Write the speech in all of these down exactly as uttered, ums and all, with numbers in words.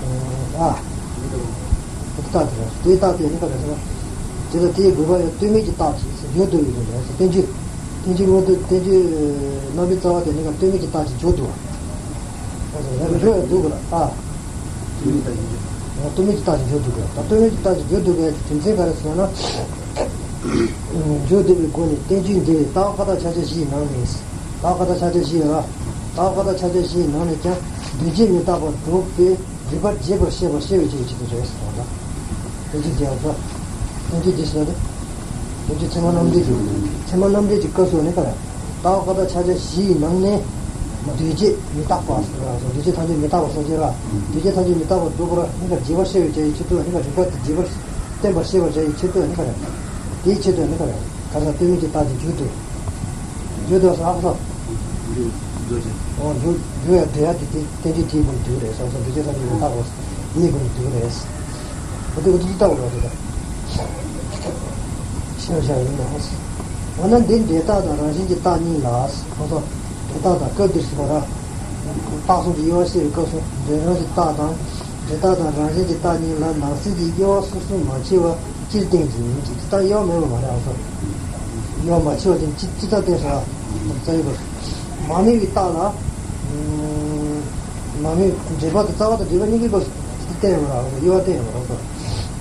ཨ། དེ་རྟགས་དེ་རེད། དེའི་རྟགས་དེ་ནི་ག་རེ་ཟེར་ན། དེ་ལ་དེའི་དགོས་པ་ཡང་ལྟོས་མེད་ཀྱི་རྟགས་ཀྱིས་ཟེར་འཇོག་འདོད་ཡོད་པ་རེད་ཟེར། བསྟན་བཅོས། བསྟན་བཅོས་དངོས་དོན། བསྟན་བཅོས་རྣམ་པའི་རྩ་བ་དེ་ནི་ག་ལྟོས་མེད་ཀྱི་རྟགས་ཀྱིས་འཇོག་འདུག་བ། ལྟོས་མེད་ཀྱི་རྟགས་ཀྱིས་འཇོག་འདུག་ག་ལ། ཨ། ལྟོས་མེད་ཀྱི་རྟགས་ཀྱིས་འཇོག་འདུག་ག་ལ། ད་ལྟོས་མེད་ཀྱི་རྟགས་ཀྱིས་འཇོག་འདུག་ག་ལ་དེ་རྒྱུ་མཚན་ག་རེ་ཟེར་ན། འཇོག་འདོད་པའི་སྒོ་ནས་བསྟན་བཅོས་འདི་ལས་ལྟ་བ་ཁ་དོག་ཕྱག་རྒྱ་བཞིའི་ནང་ནས། ལྟ་བ་ཁ་དོག་ཕྱག་རྒྱ་བཞི་ཡོད་ལ། ལྟ་བ་ཁ་དོག་ཕྱག་རྒྱ་བཞིའི་ནང་ནས་ཀྱང་འདུས་བྱས་མི་རྟག་པར་སྒྲུབ་པའི་རིགས་པ་རྒྱས་པར་བཤད་པར་བཤད་པའི་ཕྱིར་ཆེད་དུ་རེད་ཟེར་བ་ལ། བསྟན་བཅོས་རྒྱས་པ། བསྟན་བཅོས་རྒྱས་ཟེར་ན། བསྟན་བཅོས་ཚད་མ་རྣམ་འགྲེལ་གྱི། ཚད་མ་རྣམ་འགྲེལ་གྱི་སྐབས་སུ་ནི་ག་རེ། ལྟ་བ་ཁ་དོག་ཕྱག་རྒྱ་བཞིའི་ནང་ནས། འདུས་བྱས་མི་རྟག་པ་ཟེར་བ་སོགས། འདུས་བྱས་ཐམས་ཅད་མི་རྟག་པ་སོགས་ཀྱི་ར། འདུས་བྱས་ཐམས་ཅད་མི་རྟག་པར་སྒྲུབ་པར་ནི་ག་རེ་རྒྱས་པར་བཤད་པའི་ཕྱིར་ཆེད་དུ་ནི་ག་རེ་རིགས་པ་དེ་རྒྱས་པར། བསྟན་པར་བཤད་པར་བྱ་ཡི་ཕྱིར་དུ་ནི་ག་རེ། དེའི་ཆེད་དུ་ནི་ག་རེ། ཁ་སང་ལྟོས་མེད་ཀྱི་རྟགས་ཀྱིས་འཇོག་འདོད། འཇོག་འདོད་ཟེར་ཨ་ཁ་སང་། འཇོག་འཇོག་བྱེད། འོ་འཇོག་འཇོག་ཡ་འདོད་ཡ་དེ་དེ་བསྟན་བཅོས་དེའི་སྒོ་ནས་འདོད་རེད་སོགས་སོགས། འདུས་བྱས་ཐམས་ཅད་མི་རྟག་པ་སོགས་གཉིས་སྒོ་ནས་འདོད་རེད། འོ་དེ་འོ་དེ་ཅི་ལྟ་བུ་རེད་དེ། ཤེས་བྱ་ཡིན་ནོ། འོ་ན་འདི་འབྲས་རྟགས་དང་རང་བཞིན་གྱི་རྟགས་གཉིས་ལ། ཁོ་ཚོ་འབྲས་རྟགས་དང་སྐབས་འདིར་ཞུས་པ་ར། རྟགས་གསུམ་གྱི་དབྱེ་བ་བཤད་པའི་སྐབས་སུ་འབྲས་རང་བཞིན་རྟགས་དང་། འབྲས་རྟགས་དང་རང་བཞིན་གྱི་རྟགས་གཉིས་ལ་ནང་གསེས་ཀྱི་དབྱེ་བ་སོ་སོར་མ་ཕྱེ་བར། སྤྱིར་བསྟན་གྱི་ཡིན་གྱི། དེ་ལྟར་དབྱེ་བ་མེད་པ་མ་རེད་ཨང་སོ། དབྱེ་བ་མ་ཕྱེ་བ་དེ་སྤྱི་སྤྱི་ལྟར་བསྟན་སོང་ཨ། རྩ་བའི་སྐོར། མ་དམིགས་པའི་རྟགས་ལ། མ་དམིགས་འབྲེལ་པ་དང་རྩ་བ་དང་འབྲེལ་པ་གཉིས་ཀའི་སྐོར་དེ་བསྟན་ཡོད་རེད་ཨང་སོ། དབྱེ་བ་བསྟན་ཡོད་རེད་ཨང་སོ།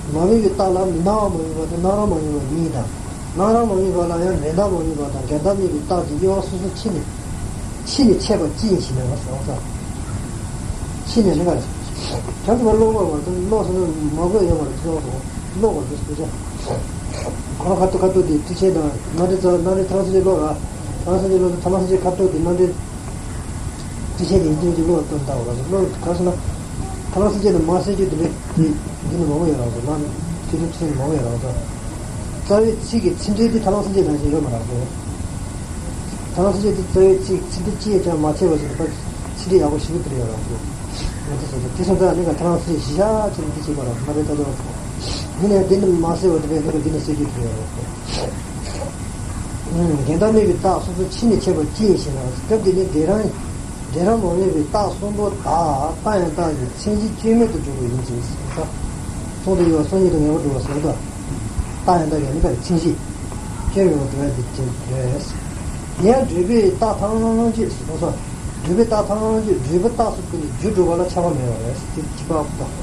མ་དམིགས་པའི་རྟགས་ལ་མི་སྣང་བ་མ་དམིགས་པ་དང་སྣང་རུང་མ་དམིགས་པ་གཉིས་དང་། སྣང་རུང་མ་དམིགས་པ་ལ་ཡང་འགལ་ཟླ་མ་དམིགས་པ་དང་འགལ་ཟླ་དམིགས་པའི་རྟགས་ཀྱི་དབྱེ་བ་སོ་སོར་ཕྱེ་ནས། ཕྱེ་ནས་འཆད་པ་ཅི་ཡིན་ཞེ་ན་ཟེར་བ། ཕྱེ་ནས་ནི་ག་རེ། བྱང་ཆུབ་པ་ཀློག་དགོས་པ་དང་ཀློག་ཟེར་ན་མ་དགོས་ཡོད་པར་བརྗོད་དོ། ཀློག་པར་བརྗོད་དོ་ཅེ། ཁོ་རང་ཁ་ཐུག་ཁ་ཐུག་དེ་ཏི་ཆེ་དང་ནང་དེ་ཚ་ནང་དེ་ཐ་མ་སེ་ཅེ་ཀློག་ར། ཐ་མ་སེ་ཅེ་ཀློག་དང་ཐ་མ་སེ་ཅེ་ཁ་ཐུག་དེ་ནང་དེ་ཏི་ཆེ་དེ་ཡིན་གཅིག་མིན་གཅིག་ཀློག་དོན་དག་ར་ཀློག་ག་རེ་ཟེར་ན། ཐ་མ་སེ་ཅེ་དང་མ་སེ་ཅེ་དེ་བས་དེ་འདི་ནི་མང་པོ་ཡོད་ར་ཟེར་ལ་ནི་ཁྱེད་ཚོ་ཁྱེད་ནི་མང་པོ་ཡོད་ར་ཟེར། རྩ་བའི་ཚིག་གི་ཚིག་འགྲེལ་དེ་ཐ་མ་སེ་ཅེ་ནང་བཞིན་ཡོད་མ་ར་ཟེར། ཐ་མ་སེ་ཅེ་དེ་རྩ་བའི་ཚིག་ཚིག་འགྲེལ་ཅི་ཡང་ཅང་མ་བྱས་པ་ཞིག་ལ་ཚིག་འགྲེལ་ཡག་པོ་ཞིག་བསྡུར་ཡོད་ར་ཟེར། ཡང་དེ་སོང་ཙང་དེ་སོང་ཙང་ནི་ག་ཐ་མ་སེ་ཅེ་གཞི་བཞག་ཅིག་ནི་འདི་བྱེད་པ་ར་མ་རེད་ད་དོ། ཡིན་ནའི་འདི་ནི་མ་ཟེར་བ་དེ་བས་ནི་ག་འདི་ནི་ཟེར་རྒྱུ་དེ་ཡོད་ར་ཟེར། འགལ་ཟླ་དམིགས་པའི་རྟགས་སོ་སོར་ཕྱེ་ནས་འཆད་པ་ཅི་ཡིན་ཞེ་ན། སྐབས་འདི་ནི་འབྲས་རང་འབྲས་རང་མ་དམིགས་པའི་རྟགས་གསུམ་པོ་དག་རྟགས་ཡང་དག་གི་མཚན་གཞི་སྐྱོན་མེད་དུ་འགྲུབ་པ་ཡིན་ཅིང་ཟེར། གསུང་དུ་ཡོད་པ་སོ་གཉིས་དང་ངེས་པར་འགྲུབ་པ་ཟེར་བ་དང་། རྟགས་ཡང་དག་གི་ནི་ག་རེ་མཚན་གཞི་སྐྱོན་མེད་པར་འགྲུབ་ཡ་དེ་ཅན་རེད། ཡང་འགྲུབ་པའི་རྟགས་ཐམས་ཅད་ཟེར་སོ། འགྲུབ་པའི་རྟགས་ཐམས་ཅད་འགྲུབ་པའི་རྟགས་སུ་བཀོད་ནས་རྒྱུར་འགྲོ་བ་ལ་ཁྱབ་པ་མེད་པ་རེད། དེ་གཅིག་པ་དང་།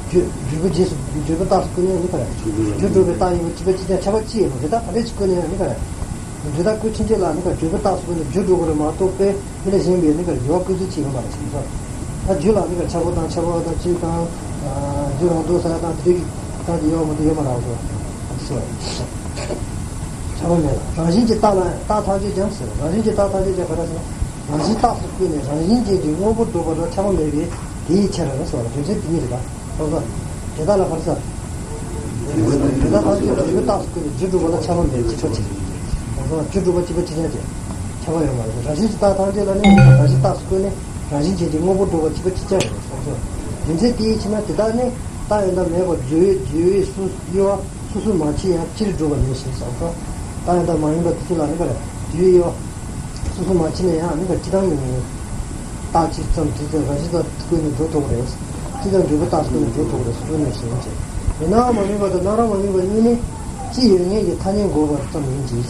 རྒྱུ་འགྲུབ་པའི་རྗེས་སུ་འགྲུབ་པའི་རྟགས་སུ་བཀོད་ནས་ནི་ག་རེ། རྒྱུར་འགྲོ་བའི་རྟགས་ཡིན་པ་གཅིག་པ་གཅིག་རྐྱང་ཁྱབ་པ་གཅིག་ཡིན་ནོ། དེ་དག་ག་འདྲས་ཅིག་བཀོད་ནས་ནི་ག་རེ། འགྲུབ་རྟགས་བཀོད་ཕྱིན་ཆད་ལ་ནི་ག་རེ་འགྲུབ་པའི་རྟགས་སུ་བཀོད་ནས་རྒྱུར་འགྲོ་དགོས་རེད་མ་གཏོགས་པའི་མི་ལ་གཞན་པའི་ནི་ག་རེ་འགྱུར་བ་བཀོད་ཚུལ་གཅིག་ཡོད་མ་རེད་ཟེར་ན། ད་རྒྱུ་ལ་ནི་ག་རེ་ཁྱབ་པ་དང་ཁྱབ་པ་དང་གཅིག་དང་། རྒྱུ་རང་ལྡོག་ས་ཡ་དང་དེ་འདྲས་ཀྱི་རྟགས་ཀྱི་དབྱེ་བ་མ་གཏོགས་ཡོད་མ་རེད་ཟེར། ཁྱབ་པ་མེད་ལ། རང་བཞིན་གྱི་རྟགས་ལ་རྟགས་ཐམས་ཅད་ཀྱང་ཟེར། རང་བཞིན་གྱི་རྟགས་ཐམས་ཅད་ཀྱང་ག་རེ་ཟེར་ན། རང་བཞིན་རྟགས་སུ་བཀོད་ནས་རང་བཞིན་ཅན་གྱི་དངོས་པོར་འགྲོ་བ་ལ་ཁྱབ་པ་མེད་པས་དེའི་ཕྱིར་ཟེར་བ་ལ་དོན་ཚན་དེ་ཉིད་རེད་ད། སོང་ཙང་། དེ་དག་ལ་ག་རེ་ཟེར། དེ་དག་ཐམས་ཅད་རང་བཞིན་རྟགས་སུ་བཀོད་ནས་རྒྱུར་འགྲོ་བ་ལ་ཁྱབ་པ་མེད་ཅེས་ཁྱབ་ཅིང་། སོང་ཙང་རྒྱུར་འགྲོ་བ་གཅིག་པ་གཅིག་རྐྱང་ཅན། ཁྱབ་པ་ཡོད་མ་རེད། རང་བཞིན་གྱི་རྟགས་ཐམས་ཅད་ལ་ནི་རང་བཞིན་རྟགས་སུ་བཀོད་ནས་རང་བཞིན་ཅན་གྱི་དངོས་པོར་འགྲོ་བ་གཅིག་པ་གཅིག་རྐྱང་རེད། སོང་ཙང་། དོན་ཚན་དེའི་ཕྱིར་ན་དེ་དག་ནི་རྟགས་ཡང་དག་མེད་པར་བརྗོད་པའི་བརྗོད་པའི་སུ་དབྱེ་བ། སོ་སོར་མ་ཕྱེ་ཡང་སྤྱིར་སྒྲུབ་པ་ཡིན་ཞེས་སོགས་སོ། རྟགས་ཡང་དག་མ་ཡིན་པ་དེ་ཚོ་ལ་ནི་ག་རེ། དེའི་དབྱེ་བ། སོ་སོར་མ་ཕྱེ་ན་ཡང་ནི་ག་རེ་སྤྱི་དང་ཡོད་ངེས། རྟགས་ཅིག་ཙམ་དེ་ཚོ་རང་བཞིན་དུ་བཀོད་ནས་འགྲོ་ཐུབ་པ་རེད། སྤྱི་དང་འབྲས་བུ་རྟགས་སུ་བཀོད་ནས་འགྲོ་ཐུབ་པ་རེད། སོ་སོ་ནས་ཞེས་བྱས། མི་སྣང་བ་མ་དམིགས་པ་དང་སྣང་རུང་མ་དམིགས་པ་གཉིས་ནི་སྤྱི་ཡོད་ངེས་ཀྱི་ཐ་སྙད་འགོག་པ་ཙམ་ཡིན་གྱི།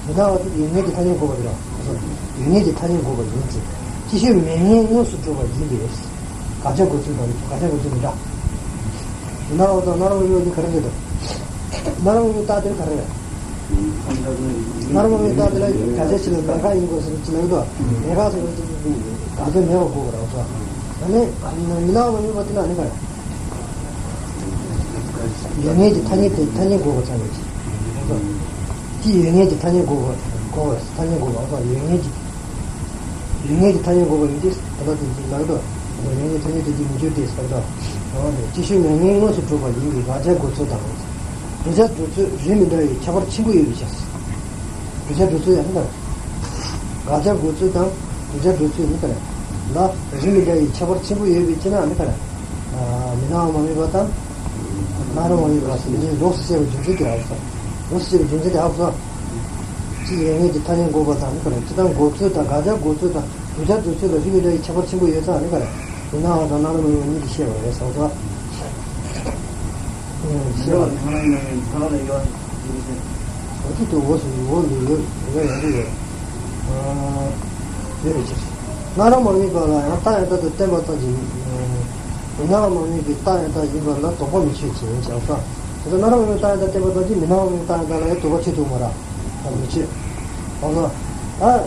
མི་སྣང་བ་དེ་ཡོད་ངེས་ཀྱི་ཐ་སྙད་འགོག་པ་རེད་ལ། ཡོད་ངེས་ཀྱི་ཐ་སྙད་འགོག་པ་ཡིན་གྱི། སྤྱི་ཆོས་མེད་ངེས་དངོས་སུ་གྲུབ་པ་ཡིན་པས། དགག་བྱ་འགོད་ཚུལ་དང་དགག་བྱ་འགོད་ཚུལ་མི་འདྲ། སྣང་བ་དང་སྣང་རུང་མ་དམིགས་པ་གཉིས་ག་རེ་འདྲ་འདུག་སྣང་རུང་མ་དམིགས་པའི་རྟགས་དེ་ག་རེ་རེད། སྣང་རུང་མ་དམིགས་པའི་རྟགས་དེ་ལ་དགག་བྱ་ཕྱི་ལ་མེད་དགག་ཡིན་དགོས་ཟེར་གྱི་ལབ་འདུག་མེད་དགག་ཟེར་བ་དེ་དགག་བྱ་མེད་པ་འགོག་པ་རེད་སོ། ད་ནི་མི་སྣང་བ་མ་དམིགས་པ་དེ་ལ་ནི་ག་རེ། ཡོད་ངེས་ཀྱི་ཐ་སྙད་དེ་ཐ་སྙད་འགོག་པ་ཙམ་ཡོད་ཀྱི། སྤྱི་ཡོད་ངེས་ཀྱི་ཐ་སྙད་འགོག་པ་འགོག་པ་ཐ་སྙད་འགོག་པ་ཡོད་ངེས་ཀྱི། ཡོད་ངེས་ཀྱི་ཐ་སྙད་འགོག་པ་ཡིན་ཏེ། ད་ལྟ་དེ་ལག་ཏུ། ཡོད་ངེས་ཐ་སྙད་དེ་ཀྱི་མི་འགྱུར་ཏེ་ཟེར་ད། འོ་དེ་སྤྱི་ཆོས་མེད་ངེས་དངོས་སུ་གྲུབ་པ་ཡིན་པས་དགག་བྱ་འགོད་ཚུལ་དང་། བསྒྲུབ་བྱ་སྒྲུབ་ཚུལ་རིགས་མི་འདྲ་བའི་ཁྱད་པར་ཆེན་པོ་ཡོད་པའི་ཕྱིར། བསྒྲུབ་བྱ་སྒྲུབ་ཚུལ་ཡང་ན། དགག་བྱ་འགོད་ཚུལ་དང་བསྒྲུབ་བྱ་སྒྲུབ་ཚུལ་ནི་ག་རེ། ལ་རིགས་མི་འདྲ་བའི་ཁྱད་པར་ཆེན་པོ་ཡོད་པའི་ཕྱིར་ན་ནི་ག་རེ། མི་སྣང་བ་མ་དམིགས་པ་དང་། སྣང་རུང་མ་དམིགས་པ་ཟེར་ནི་ལོགས་སུ་བཤད་པའི་རྒྱུ་མཚན་དེ་ཨ་ཁུ་སོང་། ལོགས་སུ་བཤད་པའི་རྒྱུ་མཚན་དེ་ཨ་ཁུ་སོང་། སྤྱི་ཡོད་ངེས་ཀྱི་ཐ་སྙད་འགོག་པ་དང་ནི་ག་རེ། སྤྱི་དང་འགོག་ཚུལ་དང་དགག་བྱ་འགོད་ཚུལ་དང་བསྒྲུབ་བྱ་སྒྲུབ་ཚུལ་ལ་རིགས་མི་འདྲ་བའི་ཁྱད་པར་ཆེན་པོ་ཡོད་ཙང་ནི་ག་རེ། མི་སྣང་བ་དང་སྣང་རུང་མ་དམིགས་པ་གཉིས་ཀྱིས་བཤད་པ་རེད་སོང་ཙང་། ཤེས་པ། འོ་དེ་དུ་འོ་སུ་འོ་ལུ་ཡོད་ཡོད་ཡོད་ཡོད། ཡོད་རེད་ཅེས། སྣང་རུང་མ་དམིགས་པ་ལ་ཡང་རྟགས་ཡང་དག་ཏུ་བསྟན་པ་ཙམ་གྱིས། མི་སྣང་བ་མ་དམིགས་པའི་རྟགས་ཡང་དག་ཡིན་པ་ལ་དོགས་པ་མི་ཆོད་ཅིང་བྱ་བ། དེ་ལྟར་སྣང་རུང་མ་དམིགས་པའི་རྟགས་ཡང་དག་བསྟན་པ་ཙམ་གྱིས་མི་སྣང་བ་མ་དམིགས་པའི་རྟགས་ཡང་དག་ལ་ཡང་དོགས་པ་ཆོད་ཐུབ་མ་ར། ད་མི་ཆོད། འོ་ལ། ད།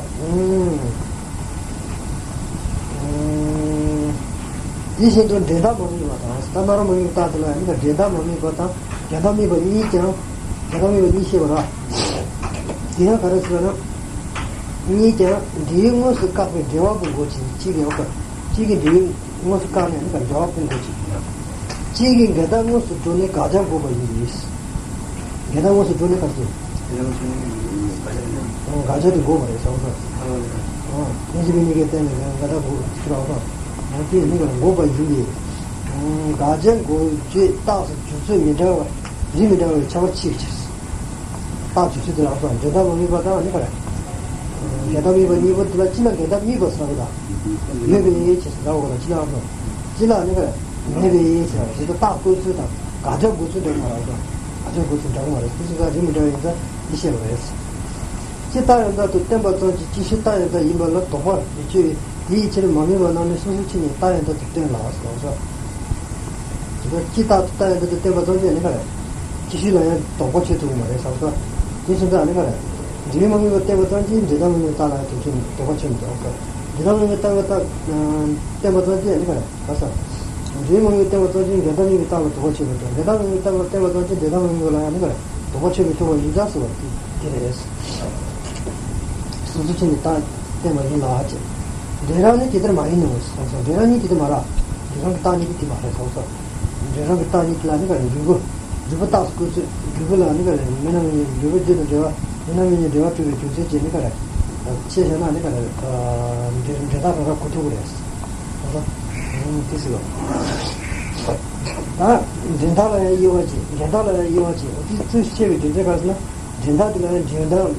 དེ་བཞིན་དུ་འབྲེལ་ཟླ་མ་དམིགས་པ་དང་ད་སྣང་རུང་མ་དམིགས་པའི་རྟགས་དེ་ལ་ཡང་ནི་འབྲེལ་ཟླ་མ་དམིགས་པ་དང་འབྲེལ་ཟླ་དམིགས་པ་གཉིས་ཀྱང་འབྲེལ་ཟླ་དམིགས་པ་གཉིས་བཤད་པ་ར། དེ་ཡང་ག་རེ་ཟེར་ན། གཉིས་ཀྱང་འབྲེལ་ཡུལ་དངོས་སུ་བཀག་པའི་འབྲེལ་བ་སྤོང་དགོས་ཀྱི་གཅིག་ཡང་གཅིག་གི་འབྲེལ་ཡུལ་དངོས་སུ་བཀག་ནས་ནི་འབྲེལ་བ་སྤོང་དགོས་ཀྱི། གཅིག་གི་འགལ་ཟླ་དངོས་སུ་འགྲོ་ནས་དགག་བྱ་འགོག་པ་ཡིན་པས། འགལ་ཟླ་དངོས་སུ་འགྲོ་ནས་ག་རེ་བྱེད། དགག་བྱ་དེ་འགོག་པ་རེད་ཟེར་བ་དང་། གཉིས་ཀྱི་མི་གཉིས་ཀའི་སྟེང་ནས་འགལ་ཟླ་འགོག་ཟེར་བ་དང་། ཡང་དེ་ནི་འགོག་པ་ཡིན་པས། དགག་བྱ་འགོག་བྱེད་རྟགས་སུ་འཇུག་ཚུལ་མི་འདྲ་བ་རིགས་མི་འདྲ་བའི་ཁྱད་པར་ཕྱེ་བའི་ཕྱིར། རྟགས་འཇུག་ཚུལ་དེ་ལ་སོགས་འབྲེལ་ཟླ་མ་དམིགས་པ་དང་ནི་ག་རེ། འགལ་ཟླ་དམིགས་པ་གཉིས་པོ་དེ་ལ་སྤྱི་ལ་འགལ་ཟླ་དམིགས་པ་ཟེར་བ་དང་། ཡོད་པའི་ཕྱིར་ཟེར་བ་ལ་སྤྱི་ལ་སོགས། སྤྱི་ལ་ནི་ག་རེ། མེད་པའི་ཕྱིར་ཟེར་ཏེ་རྟགས་བཀོད་ཚུལ་དང་དགག་བྱ་འགོད་ཚུལ་འདྲ་མ་རེད་དོ། དགག་ དགོས་ཚུལ་འདྲ་པོ་མ་རེད། དེ་ཚོ་ད་རིགས་མི་འདྲ་བ་ཡིན་ཙང་འདི་བཤད་པ་རེད། སྤྱི་རྟག་ཡང་དག་ཏུ་བསྟན་པ་ཙམ་གྱིས་ཅིག་ཤོས་རྟག་ཡང་དག་ཡིན་པ་ལ་དོགས་པར་མི་སྤྱོད་པས། དེའི་ཕྱིར་མ་དམིགས་པ་རྣམས་ནི་སོ་སོའི་ཆོས་ཉིད་རྟག་ཡང་དག་ཏུ་སྟོན་ལ་གསུངས་སོ། དེ་ལྟར་སྤྱི་རྟག་ཏུ་རྟག་ཡང་དག་ཏུ་བསྟན་པ་ཙམ་གྱིས་ནི་ག་རེ། ཅིག་ཤོས་ལ་ཡང་དོགས་པ་ཆོད་ཐུབ་ཀྱི་མ་རེད་གསུངས་སོ། དེ་སོང་ཙང་ནི་ག་རེ། འབྲས་མ་དམིགས་པ་བསྟན་པ་ཙམ་གྱིས་འབྲས་རྟགས་མ་དམིགས་པའི་རྟགས་ལ་དོགས་པ་ཆོད་མི་འདུག་འབྲས་རྟགས་མ་དམིགས་པའི་རྟགས་ལ་བསྟན་པ་ཙམ་གྱིས་ནི་ག་རེ། ག་ས། འབྲས་མ་དམིགས་པ་བསྟན་པ་ཙམ་གྱིས་འབྲས་རྟགས་དམིགས་པའི་རྟགས་ལ་དོགས་པ་ཆོད་མི་འདུག་འབྲས་རྟགས་མ་དམིགས་པ་བསྟན་པ་ཙམ་གྱིས་འབྲས་རྟགས་མ་དམིགས་པ་ལ་ཡང་ནི་ག་རེ། དོགས་པ་ཆོད་མི་ཐུབ་པ་ཡིན་ཙང་ཟེར་བ་དེ་དེ་རེད། སོ་སོའི་ཆོས་ཉིད་རྟག་བསྟན་པ་ཡིན་ལ་ཅེས། འབྲས་རང་ནི་དེ་ལྟར་མ་ཡིན་ནོ་གསུངས་སོ། འབྲས་རང་ནི་དེ་ལྟར་མ་རེད། འབྲས་རང་གི་རྟགས་ཉིད་དེ་མ་རེད་གསུངས་སོ། འབྲས་རང་གི་རྟགས་ཉིད་དེ་ལ་ནི་ག་རེ། འབྲས་བུ། འབྲས་བུ་རྟགས་སུ་བཀོད་ཚུལ། འབྲས་བུ་ལ་ནི་ག་རེ། མེད་ན་མེད་ནི་འབྲས་བུ་རྒྱུ་དང་འབྲེལ་བ། མེད་ན་མེད་ནི་འབྲེལ་བ་སྤྲོད་པའི་རྒྱུ་མཚན་གྱིས་ནི་ག་རེ། ཆེ་བཞག་ན་ནི་ག་རེ། འབྲས་འབྲས་རྟགས་རང་རང་གོ་ཐུབ་ཀྱི་རེད། ཨ་ད་འདི་ཟེར་བ། ད་འབྲས་རྟགས་ལ་ཡང་དབྱེ་བ་གཅིག་འབྲས་རྟགས་ལ་ཡང་དབྱེ་བ་གཅིག་འོ་དེ་ཚོས་ཤེས་པའི་རྒྱུ་མཚན་ག་རེ་ཟེར་ན། འབྲས་རྟགས་དེ་ལ་ཡང་འབྲས་རྟགས་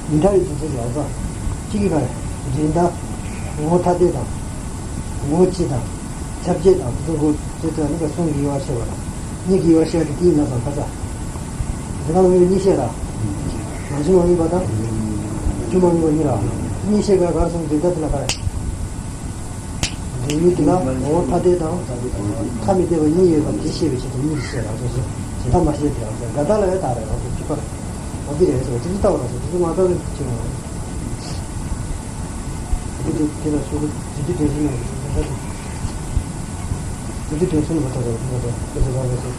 མི་འདྲ་བའི་རྒྱུ་མཚན་ཡོད་ཙང་། གཅིག་གིས་ག་རེ། འབྲས་རྟགས། ངོ་བོ་ཐ་དད་དང་། ངོ་བོ་སྤྱི་དང་། ཁྱབ་བྱེད་དང་དེ་ཚོ་དགོས་བྱེད་དུ་ནི་ག་གསུམ་གྱི་དབྱེ་བ་ཕྱེ་བ་དང་། གཉིས་ཀྱི་དབྱེ་བ་ཕྱེ་བ་དེ་དེའི་ནང་ཙམ་ཁ་ཚ། འབྲས་རྟགས་དངོས་གཉིས་བཤད་ལ། རང་བཞིན་མ་དམིགས་པ་དང་། རྒྱུ་མ་དམིགས་པ་གཉིས་ར། གཉིས་བཤད་པའི་ག་རེ་གསུངས། འབྲས་རྟགས་དེ་ལ་ག་རེ། འབྲས་ཡུལ་དེ་ལ་ངོ་བོ་ཐ་དད་དང་ཐ་མི་དད་པ་གཉིས་ཡོད་པ་དེ་ཤེས་པའི་ཆེད་དུ་གཉིས་ཀྱིས་བཤད་ལ་སོ་སོ་གཞན་དག་མ་བཤད་དེ་རང་སོ་འགལ་ཟླ་ལ་ཡང་དག་རེད་རང་སོ་གཅིག་པ་རེད། འོ་དེ་རེད་ཟེར་བ་དེ་ཚོ་ལྟ་བ་རང་སོ་དེ་ཚོ་མ་ལྟ་བའི་ཆེད་མ་རེད། དེ་དེ་དེ་ལ་ཤོག་གུ་དེ་དེ་དེ་བཞིན་ནོ་དེ་དེ་དེ་དེ་གསུམ་ལ་ལྟ་བ་དེ་ལ་ལྟ་དེ་ཚོ་ལ་ལྟ་དེ།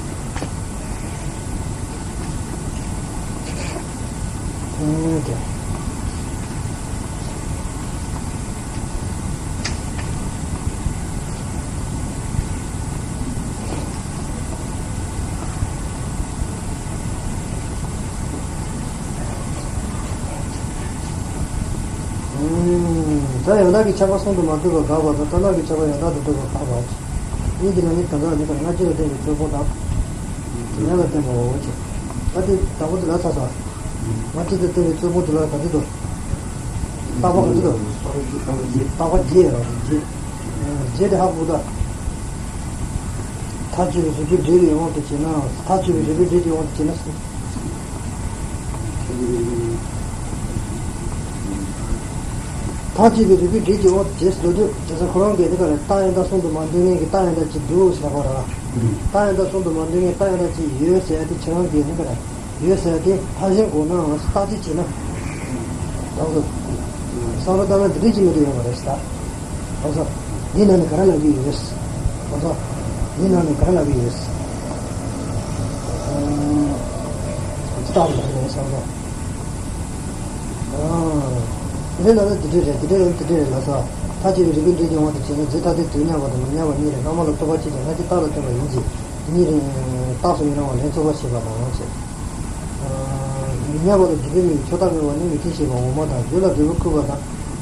ད་ཡང་དག་གི་ཁྱབ་པ་གསུམ་དུ་མ་འདུས་པ་དགག་པ་དང་། རྟག་འདོགས་ཀྱི་ཁྱབ་པ་ཡང་དག་ཏུ་འདོགས་པ་དགག་པ། གཉིས་ཀྱི་ནང་ནས་དོན་དག་ནི་སྔ་ཕྱི་ལ་བརྟེན་པའི་རྩོད་སྤོང་དང་། དེ་ཉིད་ལ་བརྟེན་པའོ་ཞེས། ད་དེ་དང་པོ་དེ་ལ་ཚ་ཚ། སྔ་ཕྱི་ལ་བརྟེན་པའི་རྩོད་སྤོང་དེ་ལ་ག་ཚོད་དོ། རྟག་པ་ག་ཚོད་དོ། རྟག་པ་བརྒྱད་རེད་བརྒྱད། བརྒྱད་དེ་ཧ་གོ་ད། མཐའ་གཅིག་ཏུ་རིགས་པས་འབྲེལ་བའི་དབང་དུ་བྱས་ན། མཐའ་གཅིག་ཏུ་རིགས་པས་འབྲེལ་གྱི་དབང་དུ་བྱས་ན། མཐའ་གཅིག་ཏུ་རིགས་པས་འབྲེལ་གྱི་དབང་དུ་བྱས་ཟེར་དུས་དེ་ཚོ་ཁོ་རང་གིས་དེ་ག་ལ་རྟགས་ཡང་དག་གསུམ་དུ་མ་འདུས་མཁན་གྱི་རྟགས་ཡང་དག་ཅིག་འདུག་ཟེར་བ་རེད། རྟགས་ཡང་དག་གསུམ་དུ་མ་འདུས་མཁན་རྟགས་ཡང་དག་ཅིག་ཡོད་ཟེར་ཡ་དེ་ཁྱེད་རང་གིས་དེ་ག་ལ་ཡོད་ཟེར་ཡ་དེ་ལྷག་བཞིན་གོ་ནའང་རྟགས་གཅིག་བྱས་ན། རང་ཚོ་བསམ་བློ་བཏང་ན་འདི་འདྲ་ཅིག་མི་འདུག་ཡོད་མ་རེད་ཟེར། ཨོ་ཙོ། འདི་ནང་ནས་ག་རེ་ལབ་ཀྱི་ཡོད། ཨོ་ཙོ། འདི་ནང་ནས་ག་རེ་ལབ་ཀྱི་ཡོད། ཨ། ཅི་ལྟར་ལབ་ཀྱི་ཡོད་བསམ་ཚོ། ཨ། འདི་ལབ་ན་འདི་འདྲ་རེད། འདི་འདྲ་ལབ་ན་འདི་འདྲ་རེད་ལབ་ས། མཐའ་གཅིག་ཏུ་རིགས་པས་འབྲེལ་གྱི་དབང་དུ་བྱས་ན་རྫས་ཐ་དད་དུ་མཉམ་པ་དང་མི་མཉམ་པ་གཉིས་ལས་སྔ་མ་ལ་ཐོབ་པ་ཕྱིས་ཀྱང་སྔ་ཕྱི་རྟགས་ལ་བརྟེན་པ་ཡིན་གྱི། དེ་གཉིས་རྟགས་སུ་མི་རུང་བ་ལན་ཚོགས་པ་ཞེས་པ་དང་ཞེས། མི་མཉམ་པ་ལ་རྫས་ཐ་དད་མིན་པའི་ཕྱོགས་མཐའ་མེད་པ་ནི་མུ་སྟེགས་ཞེས་པ་ངོ་མ་དང་། རྒྱུ་ལ་འབྲས་བུ་འཁོད་པ་དང་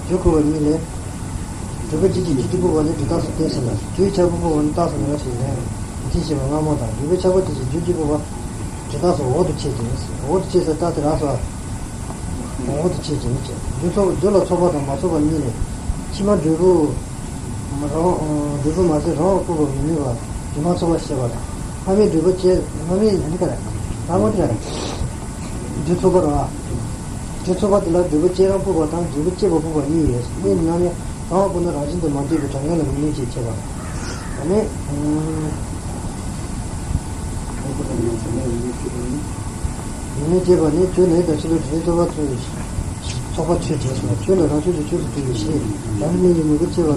རྒྱུ་འཁོད་པ་གཉིས་ལས། འབྲས་བུ་རྒྱུ་གཅིག་གིས་རྒྱུ་གཅིག་འཕགས་པ་ནི་འབྲས་རྟགས་སུ་བསྟན་ཟིན་ལ། རྒྱུའི་ཁྱབ་པ་འཕགས་པ་ནི་རྟགས་སུ་མེད་པ་ཞེས་ལན། མུ་སྟེགས་ཞེས་པ་སྔ་མ་དང་། འབྲས་བུའི་ཁྱབ་པ་དེ་བཞིན་རྒྱུ་གཅིག་འཕགས་པ་འབྲས་རྟགས་སུ་འོག་ཏུ་འཆད་ཅིང་། འོག་ཏུ་འཆད་ཟེར་རྟགས་དེ་རགས་སོ། འོག་ཏུ་འཆད་ཅིང་ནི་བྱས། རྒྱུ་ཚོགས་རྒྱུ་ལ་ཚོགས་པ་དང་མ་ཚོགས་པ་གཉིས་ལས། ཕྱི་མ་འབྲས་བུ། རང་། འབྲས་བུ་མ་ཟད་རང་དབང་འཕགས་པ་མི་དམིགས་པ་རྒྱུ་མ་ཚོགས་པ་ཞེས་པ་དང་། སྔ་མའི་འབྲས་བུ་བཅས། སྔ་མའི་ནི་ག་རེ། སྔ་མ་དེ་ག་རེ། རྒྱུ་ཚོགས་པ་རེད་བ། རྒྱུ་ཚོགས་པ་དེ་ལ་འབྲས་བུ་བཅས་རང་འཕགས་པ་དང་འབྲས་བུ་བཅས་པ་འཕགས་པ་གཉིས་ཡོད། གཉིས་ནི་ནང་ནས་རང་དབང་འཕགས་ན་རང་བཞིན་དུ་མ་འདུས་པའི་གྲངས་ངེས་ལ་མི་དམིགས་ཞེས་བྱ་བ་དང་། ཨ་ནི། མི་དམིགས་བཅས་པ་ནི་ཆོས་ནི་དང་ཕྱི་ལོགས་དྲི་མེད་ཚོགས་པ་ཚོས་ཚོགས་པ་ཆོས་ཅན་ཞེས་པ། ཆོས་ལ་རང་ཆོས་ཀྱི་ཆོས་སུ་འདུ་བའི་ཕྱིར། རང་རིག་གནས་ཀྱི་མྱུ་གུ་བཅས་པ་ལ།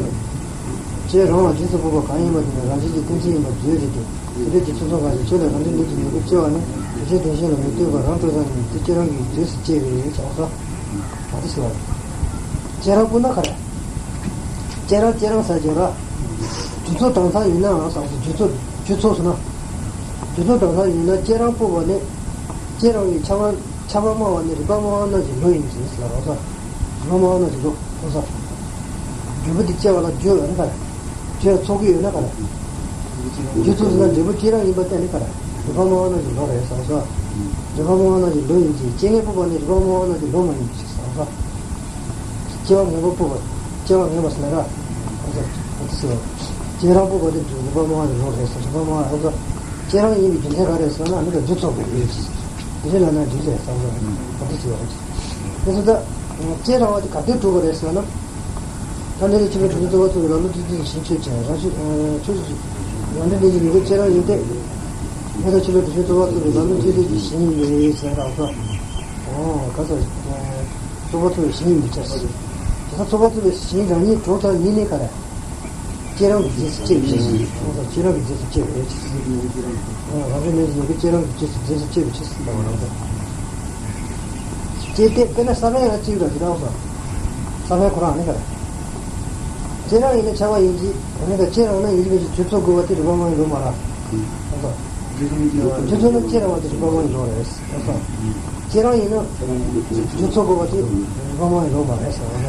བཅས་རང་དབང་རྗེས་སུ་དཔོག་པ་གང་ཡིན་པ་དེ་ནི་རང་བཞིན་གྱིས་རྟེན་ཅན་ཡིན་པར་བརྗོད་རིགས་ཏེ། དེ་འདྲ་ཀྱི་ཚུལ་མཚོན་གང་ཞིག་ཆོས་ལ་རང་རིག་གནས་ཀྱི་མྱུ་གུ་བཅས་པ་ནི་དེ་ཆོས་དོན་གཞན་ལ་མི་ལྟོས་པར་རང་སྤྲོས་བསམ་ནས་དེ་སྤྱི་རང་གི་རྗེས་སུ་སྐྱེ་བའི་བྱ་བ་སོགས། ད་དེ་ཞུ་བ་རེད། བཅས་རང་འཕགས་ན་ག་རེ། བཅས་རང་བཅས་རང་ཟེར་གྱི་ར། རྒྱུ་ཚོགས་དྭངས་གཙང་ཡིན་ནའང་ཟེར་སོ། རྒྱུ་ཚོགས་རྒྱུ་ཚོགས་ཟེར་ན། རྒྱུ་ཚོགས་དྭངས་གཙང་ཡིན་ན་བཅས་རང་འཕགས་པ་ནི། བཅས་རང་གི་ཁྱབ་པ་ཁྱབ་པ་སྨྲ་བ་ནི་རིགས་པ་སྨྲ་བ་རྣམས་ཀྱི་ལུགས་ཡིན་ཟེར་ལ་རོ་ས། རིགས་པ་སྨྲ་བ་རྣམས་ཀྱི་ལུགས་རོ་ས། འབྲས་བུ་དེ་བཅས་པ་ལ་བརྗོད་པ་ནི་ག་རེ། བཅས་ཚོགས་ཀྱི་ཡོད་ན་ག་རེ། རྒྱུ་ཚོགས་ཟེར་ན་འབྲས་བུ་བཅས་རང་ཡིན་པ་བསྟན་ནི་ག་རེ། རིགས་པ་སྨྲ་བ་རྣམས་ཀྱི་ལུགས་རེད་ཟེར་སོ། རིགས་པ་སྨྲ་བ་རྣམས་ཀྱི་ལུགས་ཡིན་གྱི་སྐྱེ་མེད་འཕགས་པ་ནི་རིགས་པ་སྨྲ་བ་རྣམས་ཀྱི་ལུགས་མ་ཡིན་ཟེར་སོ། སྐྱེ་བ་ངེས་པ་འཕགས་པ། སྐྱེ་བ་ངེས་པ་ཟེར་ན་ར། ཨ་ཙི་ཨ་ཙི་ཟེར་བ། བཅས་རང་འཕགས་པ་དེ་རིགས་པ་སྨྲ་བ་ནི་ལུགས་རེད་ཟེར། རིགས་པ་སྨྲ་བ་ཨ་ཙི། སྐྱེ་རང་ཡིན་པའི་རྒྱུ་མཚན་ག་རེ་ཟེར་ན། ཨ་ནི་ཀ་རྒྱུ་ཚོགས་པའི་ཡུལ་གྱི། དེ་ལ་ན་རྒྱུ་ཟེར་བསམ་བློ་ག་དུས་བྱེད་པ་རེད། དེ་ཚོ་ད་སྐྱེ་རང་བ་དེ་ག་དུས་གྲུབ་པ་རེད་ཟེར་ན། ད་འདི་ལ་ཆོས་ལུགས་སྒྲུབ་བྱེད་རྩོལ་བ་ཚོགས་པའི་ལམ་ལུགས་སྤྱི་ཚོགས་ཀྱི་ཞིང་ཆོས་ཅན། རང་ཆོས་ཆོས་ཀྱི་རང་འདྲ་གནས་ཀྱི་མྱུ་གུ་སྐྱེ་རང་ཡིན་ཏེ། འདི་ལ་ཆོས་ལུགས་སྒྲུབ་བྱེད་རྩོལ་བ་ཚོགས་པའི་ལམ་ལུགས་སྤྱི་ཚོགས་ཀྱི་ཞིང་ཡིན་པའི་ཟེར་རག་སོ། ཨོ་ག་ས། རྩོལ་བ་ཚོགས་པའི་ཞིང་ཡིན་པའི་ཕྱིར། དེ་ས་རྩོལ་བ་ཚོགས་པའི་ཞིང་རང་ཉིད་གྲོགས་དང་ཉིད་ནི་ག་རེ། སྐྱེ་རང་གི་རྗེས་སུ་སྐྱེ་བའི་ཕྱིར། ཁོང་ཚོ་སྐྱེ་རང་གི་རྗེས་སུ་སྐྱེ་བའི་ཕྱིར། རང་རེ་ནས་ཡོད་པའི་སྐྱེ་རང་གི་རྗེས་སུ་རྗེས་སུ་སྐྱེ་བའི་ཕྱིར་ཟེར་བ་རང་རེད། སྐྱེ་དེ་དཔེར་ན་ས་བོན་ཡང་གཅིག་ར་ཇི་ལྟ་བ། ས་བོན་ཁོ་རང་ནི་ག་རེ། སྐྱེ་རང་ཡིན་ན་ཆགས་པ་ཡིན་གྱི། ཨ་ནི་ད་སྐྱེ་རང་ན་ཡིན་གྱི་རྒྱུ་ཚོགས་དགོས་པ་དེ་རིགས་པ་མང་ཡིན་ལོ་མ་ར། རྒྱུ་ཚོགས་ན་སྐྱེ་རང་བ་དེ་རིགས་པ་མང་ཡིན་ལོ་རེད། སྐྱེ་རང་ཡིན་ན་རྒྱུ་ཚོགས་དགོས་པ་དེ་རིགས་པ་མང་ཡིན་ལོ་མ་རེད་ཟེར་བ་ན།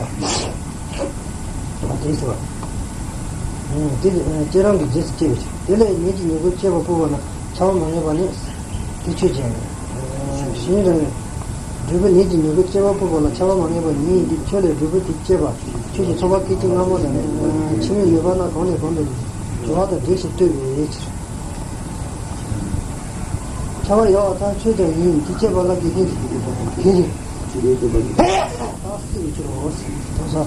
དེ་ཟེར་བ། དེ་སྐྱེ་རང་གི་རྗེས་སུ་སྐྱེ་བའི་ཕྱིར། དེ་ལས་ནད་ཀྱི་མྱུ་གུ་སྐྱེ་བ་སྤོབས་པ་ན་ཆགས་པ་མ་ངེས་པ་ནི། དེ་ཆོས་ཅན། གཞན་རང་འབྲས་བུ་ནད་ཀྱི་མྱུ་གུ་སྐྱེ་བ་སྤོབས་པ་ལ་ཆགས་པ་མ་ངེས་པ་ཉིད་ཡིན་ཏེ། ཁྱོད་ལས་འབྲས་བུ་དེ་སྐྱེས་པ་ཁྱོད་ཀྱི་ཚོགས་པ་སྐད་ཅིག་སྔ་མ་དང་ནི། ཕྱི་མའི་ནུས་པ་ན་གང་ནས་གང་དུ་འགྱུར་བ་དང་འདྲེས་ཤིང་ལྟོས་པའི་ཕྱིར། ཁྱབ་པར་ཡོད་པར་ཐལ། ཆོས་ཀྱང་ཡིན། དེ་སྐྱེས་པ་ལ་དགེ་རྒན་དེ་རིགས་རྟག་སྲིད་པའི་ཕྱིར་རོ། དེ་ས།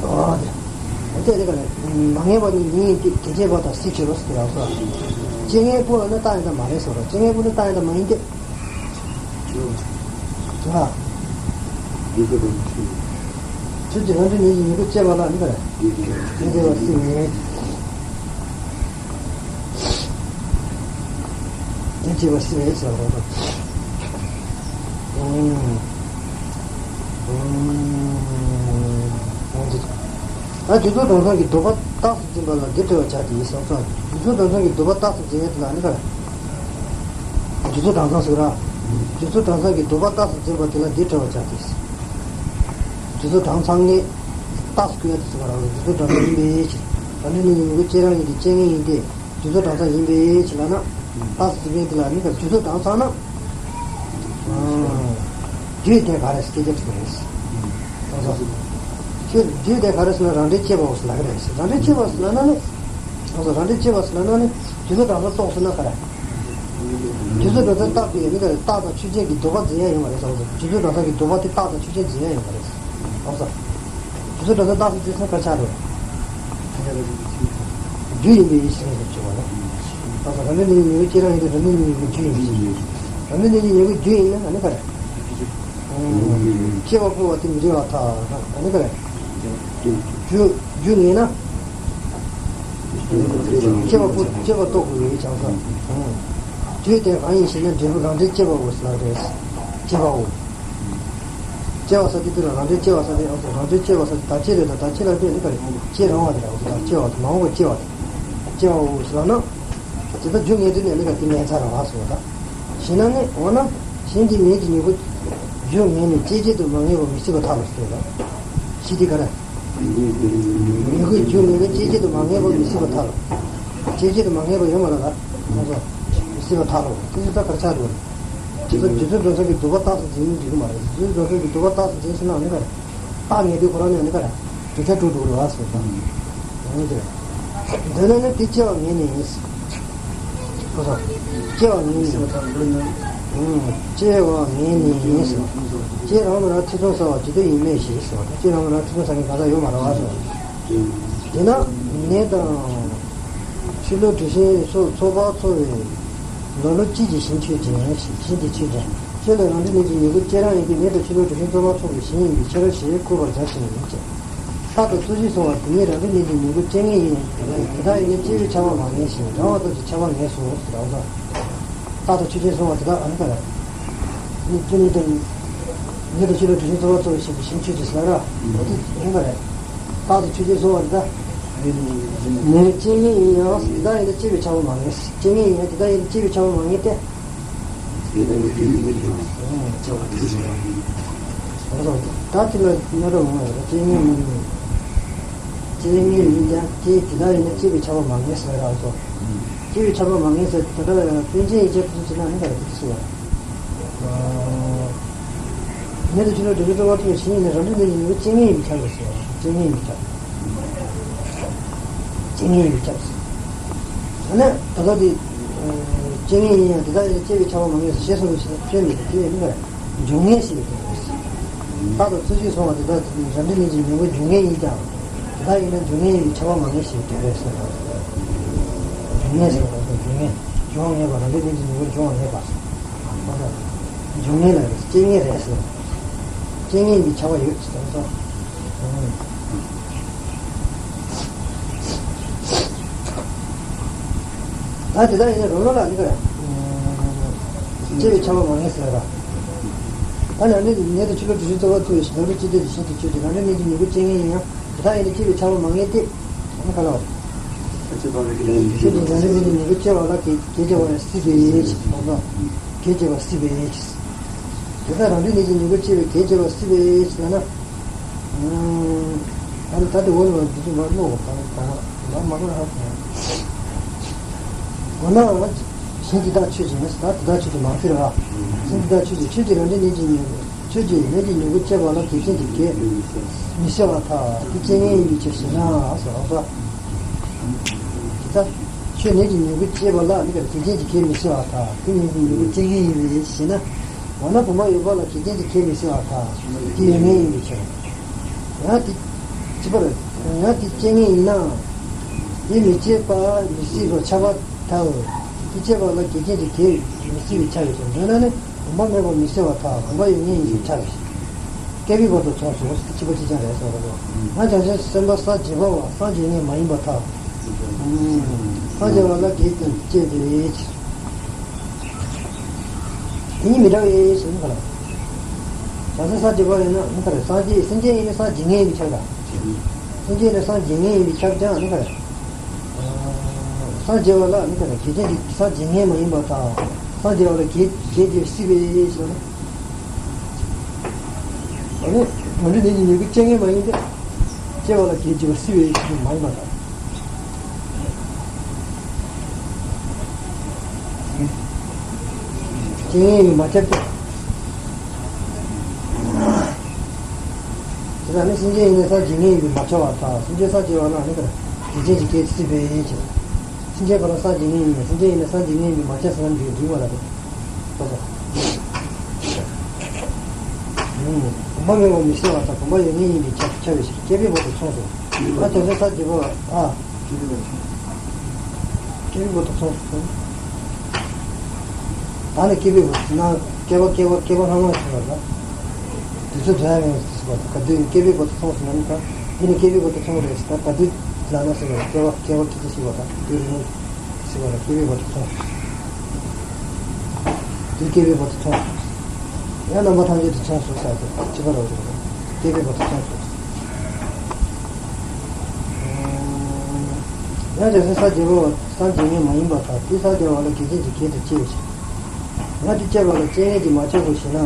ཨོ་དེ། དེ་ནི་ག་ནས་མ་ངེས་པ་ནི་ཉིད་ཡིན་ཏེ། དེ་སྐྱེས་པ་དང་སྲིད་ཕྱིར་རོ་ཟེར་ཡང་སོ། སྐྱེ་ངེས་པོ་ནི་རྟག་ཡིན་དང་མ་རེད་ཟེར་རོ། སྐྱེ་ངེས་པོ་ནི་རྟག་ཡིན་དང་མ་ཡིན་ཏེ། ཨ། ཆོས་ཀྱི་རང་འབྲས་ནི་ཡིན་པའི་སྐྱེས་པ་ལ་ནི་ག་རེ། དེ་སྐྱེས་པ་སྲིད་པའི། དེ་སྐྱེས་པ་སྲིད་པའི་ཟེར་བ་དང་། ཨོ། ཨོ། ད་རྒྱུ་ཚོགས་གྲངས་ཚང་གི་ལྡོག་པ་རྟགས་སུ་འཛིན་པ་ལ་འདི་འདྲ་བར་བྱ་སྟེ་ཡིན་ཟེར་སོང་། རྒྱུ་ཚོགས་གྲངས་ཚང་གི་ལྡོག་པ་རྟགས་སུ་འཛིན་ཡས་དེ་ལ་ནི་ག་རེ། རྒྱུ་ཚོགས་གྲངས་ཚང་ཟེར་ར། རྒྱུ་ཚོགས་གྲངས་ཚང་གི་ལྡོག་པ་རྟགས་སུ་འཛིན་པ་དེ་ལ་འདི་འདྲ་བར་བྱ་སྟེ། རྒྱུ་ཚོགས་གྲངས་ཚང་ནི་རྟགས་སུ་བཀོད་ཡས་དེ་ཟེར་བ་རང་རེད། རྒྱུ་ཚོགས་གྲངས་ཚང་ཡིན་པའི་ཕྱིར། རང་འབྲས་ནི་མྱུ་གུ་སྐྱེ་རང་ཡིན་ཏེ། སྐྱེ་ངེས་ཡིན་ཏེ། རྒྱུ་ཚོགས་གྲངས་ཚང་ཡིན་པའི་ཕྱིར་ལབ་ན། རྟགས་སུ་འཛིན་པའི་དེ་ལ་ནི་རྒྱུ་ཚོགས་གྲངས་ཚང་ན། རྒྱུ་དེ་ག་རེ་སྐད་ཆ་དྲིས་པ་རེད། གྲངས་ཚང་། ཁྱོད་རྒྱུ་དེ་ག་རེ་ཟེར་ན་རང་འབྲས་སྐྱེས་པའོ་ཟེར་ལབ་ཀྱི་རེད། རང་འབྲས་སྐྱེས་པ་ཟེར་ལབ་ན་ནི། གྲངས་ཚང་རང་འབྲས་སྐྱེས་པ་ཟེར་ལབ་ན་ནི། རྒྱུ་ཚོགས་གྲངས་ཚང་རྟོགས་ཟེར་ན་ག་རེ། རྒྱུ་ཚོགས་གྲངས་ཚང་རྟགས་ཀྱི་ཡོད་ནི་ག་རེ། རྟགས་དང་ཆོས་ཅན་གྱི་ལྡོག་པ་འཛིན་ཡ་ཡོད་མ་རེད་ཟེར་བ། རྒྱུ་ཚོགས་གྲངས་ཚང་གི་ལྡོག་པ་དེ་རྟགས་དང་ཆོས་ཅན་འཛིན་ཡ་ཡོད་མ་རེད། གྲངས་ཚང་། རྒྱུ་ཚོགས་གྲངས་ཚང་རྟགས་སུ་འཛིན་ཚུལ་ག་ཆགས་འགྲོ། རྒྱུ་ཡིན་པའི་ཡིད་ཤེས་ཟེར་ཆོག་པ་ལ། ད་ལྟ་རང་འབྲས་ནི་མྱུ་གུ་སྐྱེ་རང་ཡིན་ཏེ། རང་འབྲས་ནི་མྱུ་གུ་རྒྱུ་ཡིན་པའི་ཕྱིར། རང་འབྲས་ནི་མྱུ་གུ་རྒྱུ་ཡིན་ན་ཨ་ནི་ག་རེ། སྐྱེ་བ་སྤོབས་པ་དེ་མི་འབྲེལ་བར་ཐལ། ཨ་ནི་ག་རེ། རྒྱུ་རྒྱུ་ངེས་ན། སྐྱེ་བ་སྤོབས་སྐྱེ་བ་རྟོགས་དགོས་པའི་བྱང་ས། རྒྱུ་དེ་གང་ཡིན་ཞེ་ན། འབྲས་བུ་རང་འབྲས་སྐྱེ་བའོ་ཟེར་ལབ་རེད། སྐྱེ་བའོ། སྐྱེ་བ་ཟེར་དེ་དེ་ལ་རང་འབྲས་སྐྱེ་བ་ཟེར་དེ། ཨ་ཙི། རང་འབྲས་སྐྱེ་བ་ཟེར་དེ་ད་སྐྱེ་རེད། ད་ད་སྐྱེ་ལ་དེ་ནི་ག་རེ། སྐྱེ་རང་བ་དེ་རེད། ཨ་ཙི། ད་སྐྱེ་བ་དེ་མ་འོངས་པ་སྐྱེ་བ་དེ། སྐྱེ་བའོ་ཟེར་ན། དེ་ལྟར་རྒྱུ་ངེས་དུས་ནས་ནི་ག་དེ་ངེས་ཚར་བ་ཟེར་བ་ད། ཞེ་ན་ནི། འོ་ན་གཞན་གྱི་ནད་ཀྱི་མྱུ་གུ་རྒྱུ་ངེས་ནས་སྐྱེད་བྱེད་དུ་མ་ངེས་པ་མི་སྲིད་པར་ཐལ་ལོ་ཟེར་ད། ཞེས་དེ་ག་རེ། མྱུ་གུ་རྒྱུ་ངེས་ནས་སྐྱེད་བྱེད་དུ་མ་ངེས་པ་མི་སྲིད་པར་ཐལ་ལོ། སྐྱེད་བྱེད་དུ་མ་ངེས་པ་ཡོད་མ་རེད་ད། ཁོང་ཚོ། མི་སྲིད་པར་ཐལ་ལོ། དེ་ཚོ་ད་གར་ཆགས་འགྲོ། དེ་ཚོ་རྒྱུ་ཚོགས་གྲངས་ཚང་གི་ལྡོག་པ་རྟགས་སུ་འཛིན་འགྲིག་གི་མ་རེད། རྒྱུ་ཚོགས་གྲངས་ཚང་གི་ལྡོག་པ་རྟགས་སུ་འཛིན་ཟེར་ན་ནི་ག་རེ། རྟགས་ངེས་དུས་ཁོ་རང་ནས་ནི་ག་རེ། གྲུབ་ཆ་གྲུབ་འགྲོ་རེད་བ་ཟེར་ད། འོན་ཏེ། འདོད་ན་ནི་དེ་སྐྱེ་བ་ངེས་ནས་ཡིན། ཁོ་ཚོ། སྐྱེ་བ་ངེས་ནས་ཡིན། ཨང་། སྐྱེ་བ་ངེས་ནས་ཡིན་ཟེར། སྐྱེ་རང་མི་རང་ཐེ་ཚོམ་ཟ་བ་ཇི་ལྟར་ཡིན་མིན་ཞེས་ཟེར། སྐྱེ་རང་མི་རང་ཐེ་ཚོམ་ཟ་མཁན་གང་ཟག་ཡོད་མ་རེད་བ་ཟེར། དེས་ན་ནད་དང་། ཕྱི་ལུགས་གྲུ་ཤིང་སོགས་ཚོགས་པ་ཚོགས་པའི་ལམ་ལུགས་སྤྱི་གི་ཞིང་ཆོས་ཅན། ཞིང་དེ་ཆོས་ཅན། ཁྱོད་ལས་རང་འབྲས་ནད་ཀྱི་མྱུ་གུ་སྐྱེ་རང་ཡིན་ཏེ། ནད་དང་ཕྱི་ལུགས་གྲུ་ཤིང་ཚོགས་པ་ཚོགས་པའི་ཞིང་ཡིན་པའི་ཕྱིར་ཞེས་བཀོད་པར་བྱ་ཞིང་ཡིན་ཀྱང་། རྟགས་དང་ཚུལ་གཞིར་སོང་བ་དེ་ཉིད་རང་འབྲས་ནད་ཀྱི་མྱུ་གུ་སྐྱེ་ངེས་ཡིན། དེ་དག་ཡིན་ན་སྐྱེ་བའི་ཆགས་པ་མ་ངེས་ཤིང་། རང་བ་ཙམ་གྱི་ཆགས་པ་ངེས་སོ། རང་བ། རྟགས་དང་ཆོས་ཅན་སོང་བ་དེ་དག་ཨ་ནི་ག་རེ། ནི་སྐྱེ་ནི་དང་། ནད་དང་ཕྱི་ལུགས་གྲུ་ཤིང་ཚོགས་པ་ཚོགས་པའི་ཞིང་གི་ཞིང་ཆོས་ཅན་ཟེར་ལ་ར། འོ་དེ་ཡིན་པ་རེད། རྟགས་དང་ཆོས་ཅན་སོང་བ་དེ་དག་ནི་སྐྱེ་ངེས་ཡིན་ཡང་། དེ་དག་ཡིན་ན་སྐྱེ་བའི་ཆགས་པ་མ་ངེས། སྐྱེ་ངེས་ཡིན་ཡང་དེ་དག་ཡིན་ན་སྐྱེ་བའི་ཆགས་པ་མ་ངེས་ཏེ། ད་དེ་ལ་ཉོ་ར་འོང་བ་རེད། སྐྱེ་ངེས་མིན་ནི། སྐྱེ་ངེས་ཡིན་ཀྱང་དེ་དེ་ལྟར་ཡིན་ན་སྐྱེ་བའི་ཆགས་པ་མ་ངེས་ཟེར་ར་སོ། སྐྱེ་བའི་ཆགས་པ་མ་ངེས་ཟེར་དེ་ལྟར་པཎ་ཆེན་ཡིན་ཅེས་ཁོ་ཚོ་ཟེར་ན་ནི་ག་རེ་དེ་ཟེར་བ། ནད་དང་ཕྱི་ལུགས་གྲུ་ཤིང་ཚོགས་པ་ཚོགས་པའི་ཞིང་ཡིན་ན་རང་འབྲས་ནད་ཀྱི་མྱུ་གུ་སྐྱེ་ངེས་ཡིན་པའི་ཁྱབ་ཟེར་བ། སྐྱེ་ངེས་ཡིན་པའི་ཁྱབ། སྐྱེ་ངེས་ཡིན་པའི་ཁྱབ་ཟེར། ད་ནི་ད་ལྟ་དེ། སྐྱེ་ངེས་ཡིན་ཡང་དེ་དག་ཡིན་ན་སྐྱེ་བའི་ཆགས་པ་མ་ངེས་སོ་ཞེས་གསུངས་པའི་ཕྱིར་སྐྱོན་མེད་དེ་ཡིན་པར་འབྱུང་ངེས་ཞེས་པའི་དོན་ཏོ། རྟག་ཏུ་ཚུལ་གཅིག་སོང་བ་དེ་དག་རང་འབྲས་གནས་ཀྱི་མྱུ་གུ་འབྱུང་ངེས་ཡིན་ཀྱང་དེ་དག་ཡིན་ན་འབྱུང་ངེས་ཡིན་པའི་ཆགས་པ་མ་ངེས་ཞེས་པའི་དོན་རེད་གསུངས་པ། འབྱུང་ངེས་ཟེར་བ་དང་འབྱུང་ངེས་འབྱུང་བ་ངེས་པ་རང་འབྲས་གནས་ཀྱི་མྱུ་གུ་འབྱུང་བ་ངེས་པ། འབྱུང་ངེས་ལ་རེད་སྐྱེ་ངེས་རེད་ཟེར། སྐྱེ་ངེས་ཀྱི་ཆགས་པ་ཡོད་ཟེར་སོ། ད་དེ་དག་ཡིན་ན་རང་རང་ལ་ནི་ག་རེ། སྐྱེ་བའི་ཆགས་པ་མ་ངེས་ཟེར་བ། ད་ནང་འདྲེན་ནད་དུ་ཆུ་ལོག་དྲི་ཞིམ་རྩོལ་བ་ཐུབ་པའི་ཕྱིར་ནང་འདྲེན་སྐྱེ་དེ་ཞིག་ཏུ་ཆོས་ཅན། རང་འབྲས་གནས་ཀྱི་མྱུ་གུ་སྐྱེ་ངེས་ཡིན་ཡང་དེ་དག་ཡིན་ན་སྐྱེ་བའི་ཆགས་པ་མ་ངེས་ཏེ། ཨ་ནི་ག་ལ་བ། ཆོས་ཅན། རང་འབྲས་གནས་ཀྱི་མྱུ་གུ་སྐྱེ་བ་ལ་གེགས་གེགས་བྱེད་པ་སྲིད་པའི་ཕྱིར། གེགས་བྱེད་པ་སྲིད་པའི་ཕྱིར། དེ་ལྟར་རང་འབྲས་གནས་ཀྱི་མྱུ་གུ་སྐྱེ་བའི་གེགས་བྱེད་པ་སྲིད་པའི་ཕྱིར་ན། ཨ་ནི་ད་དེ་འོག་ལ་འདི་ཚོ་མ་ཀློག་གོ་གང་གང་མ་མ་ཀློག་ཧ་གོ། འོ་ན་གཞན་དེ་དག་ཆོས་ཅན། ད་དེ་དག་ཆོས་ཅན་མ་ཟེར་བ། གཞན་དེ་དག་ཆོས་ཅན། ཆོས་ཅན། རང་འབྲས་གནས་ཀྱི་མྱུ་གུ་ཆོས་ཅན། གནས་ཀྱི་མྱུ་གུ་སྐྱེ་བ་ལ་གེགས་ཅན་གྱི་གེགས་མི་སྲིད་པར་ཐལ། དེ་སྐྱེ་ངེས་ཡིན་པའི་ཕྱིར་ཞེ་ན་ཟེར་བ། དེ་ལྟར་ཆོས་གནས་ཀྱི་མྱུ་གུ་སྐྱེ་བ་ལ་ནི་གེགས་ཅན་གྱི་གེགས་མི་སྲིད་པར་ཐལ། དེ་གནས་ཀྱི་མྱུ་གུ་སྐྱེ་ངེས་ཡིན་པའི་ཕྱིར་ཞེ་ན། འོ་ན་བུམ་པ་ཡོད་པ་ལ་གེགས་ཅན་གྱི་གེགས་མི་སྲིད་པར་ཐལ། དེ་ཡོད་ངེས་ཡིན་པའི་ཕྱིར། ཡང་དེ་ཅི་པར། ཡང་དེ་སྐྱེ་ངེས་ཡིན་ན། དེ་མི་སྐྱེད་པ་མི་སྲིད་པར་ཁྱབ་པར་ཐལ། དེ་སྐྱེད་པ་ལ་གེགས་ཅན་གྱི་གེགས་མི་སྲིད་པའི་ཆ་ཡོད་ཅིང་། འདོད་ན་ནི་བུམ་པ་མེད་པར་མི་སྲིད་པར་ཐལ། བུམ་པ་ཡོད་ངེས་ཡིན་པའི་ཆ་རེད། སྐྱེས་བུའི་བར་དུ་མཚུངས་སོ། དེ་གཅིག་པ་གཅིག་རྐྱང་རེད་ཟེར་བ་རེད། ང་བྱང་ཆུབ་སེམས་དཔའ་སངས་རྒྱས་པ་བ་སངས་རྒྱས་ངེས་མ་ཡིན་པར་ཐལ། སངས་རྒྱས་པ་ལ་གེགས་དང་བཅས་ཏེ། དེ་གཉིས་མི་འདྲ་བའི་ཕྱིར་ན་ག་ལ། བྱང་སེམས་སངས་རྒྱས་པ་ཡིན་ན་ནི་ག་རེ། སངས་རྒྱས་སེམས་ཅན་ཡིན་ན་སངས་རྒྱས་ངེས་ཡིན་པའི་ཁྱབ་ཀྱང་། སེམས་ཅན་ཡིན་ན་སངས་རྒྱས་ངེས་ཡིན་པའི་ཁྱབ་ཀྱང་ནི་ག་རེ། སངས་རྒྱས་པ་ལ་ནི་ག་རེ་གེགས་ཅན་གྱི་སངས་རྒྱས་ངེས་མ་ཡིན་པ་དང་། སངས་རྒྱས་པ་ལ་གེགས་གེགས་བྱེད་པ་སྲིད་པའི་ཕྱིར་ན། ཨ་ནི་རང་འབྲས་གནས་ཀྱི་མྱུ་གུ་སྐྱེ་ངེས་མ་ཡིན་ཏེ། སྐྱེ་བ་ལ་གེགས་བྱེད་པ་སྲིད་པའི་ཕྱིར་མ་ཡིན་པ་དང་། སྐྱེ་ངེས་ཡིན་མ་ཁྱབ་སྟེ། དེ་ལ་ནི་སེམས་ཅན་ཡིན་ན་སངས་རྒྱས་ངེས་ཡིན་པས་མ་ཁྱབ་པར་ཐལ། སེམས་ཅན་སངས་རྒྱས་པ་ལ་ནི་ག་རེ་གེགས་ཅན་གྱི་གེགས་སྲིད་པའི་ཕྱིར། སེམས་ཅན་ཁོ་རང་སངས་རྒྱས་ངེས་ཡིན་ན། སེམས་ཅན་ཡིན་ན་སངས་རྒྱས་ངེས་ཡིན་པས་མ་ཁྱབ་ཟེར་ན་འགྲིག་འགྲིག་པ་ལ་རེད། ལྟོས་སོ། བུམ་པ་མེད་པར་མི་སྲིད་པར་ཐལ། བུམ་པ་ཡོད་ངེས་ཡིན་པས་ཁྱབ་ཁྱབ་པའི་ཕྱིར། སྐྱེས་བུའི་བར་དུ་མཚུངས་སོ། ང་བྱང་སེམས་སངས་རྒྱས་པ་ཨ། སྐྱེས་བུའི་བར་དུ་མཚུངས་སོ། ད་ནི་སྐྱེས་བུའི་བར་དུ་ན་སྐྱེ་བ་སྐྱེ་བ་སྐྱེ་བ་སྔ་མ་ཞིག་ལ་ལ། དུས་ཚོད་འདྲ་ཡང་ཞིག་པ་དང་ག་དུས་སྐྱེས་བུའི་བར་དུ་མཚུངས་སོ་ན་ནི་ད་འདི་ནི་སྐྱེས་བུའི་བར་དུ་མཚུངས་རེད་ཟེར། ད་ག་དུས་ལ་ན་ཟེར་བ་སྐྱེ་བ་སྐྱེ་བ་སྐྱེ་ཚེ་ཞིག་པ་དང་དུས་རིང་ཞིག་པ་ལ་སྐྱེས་བུའི་བར་དུ་མཚུངས། དུས་སྐྱེས་བུའི་བར་དུ་མཚུངས། ཡང་རྣམ་པ་ཐམས་ཅད་དུ་མཚུངས་སོ་ཟེར་ཏེ་ཅི་པ་ར་བ་སྐྱེས་བུའི་བར་དུ་མཚུངས་སོ། ཡང་བྱང་སེམས་སངས་རྒྱས་པ་སངས་རྒྱས་ངེས་མ་ཡིན་པར་ཐལ། དེ་སངས་རྒྱས་པ་ལ་གེགས་ཅན་གྱི་གེགས་དང་བཅས་པའི་ཕྱིར། ང་དེ་སྐྱེ་བ་ལ་སྐྱེ་ངེས་ཀྱིས་མ་ཁྱབ་པར་ཞེ་ན།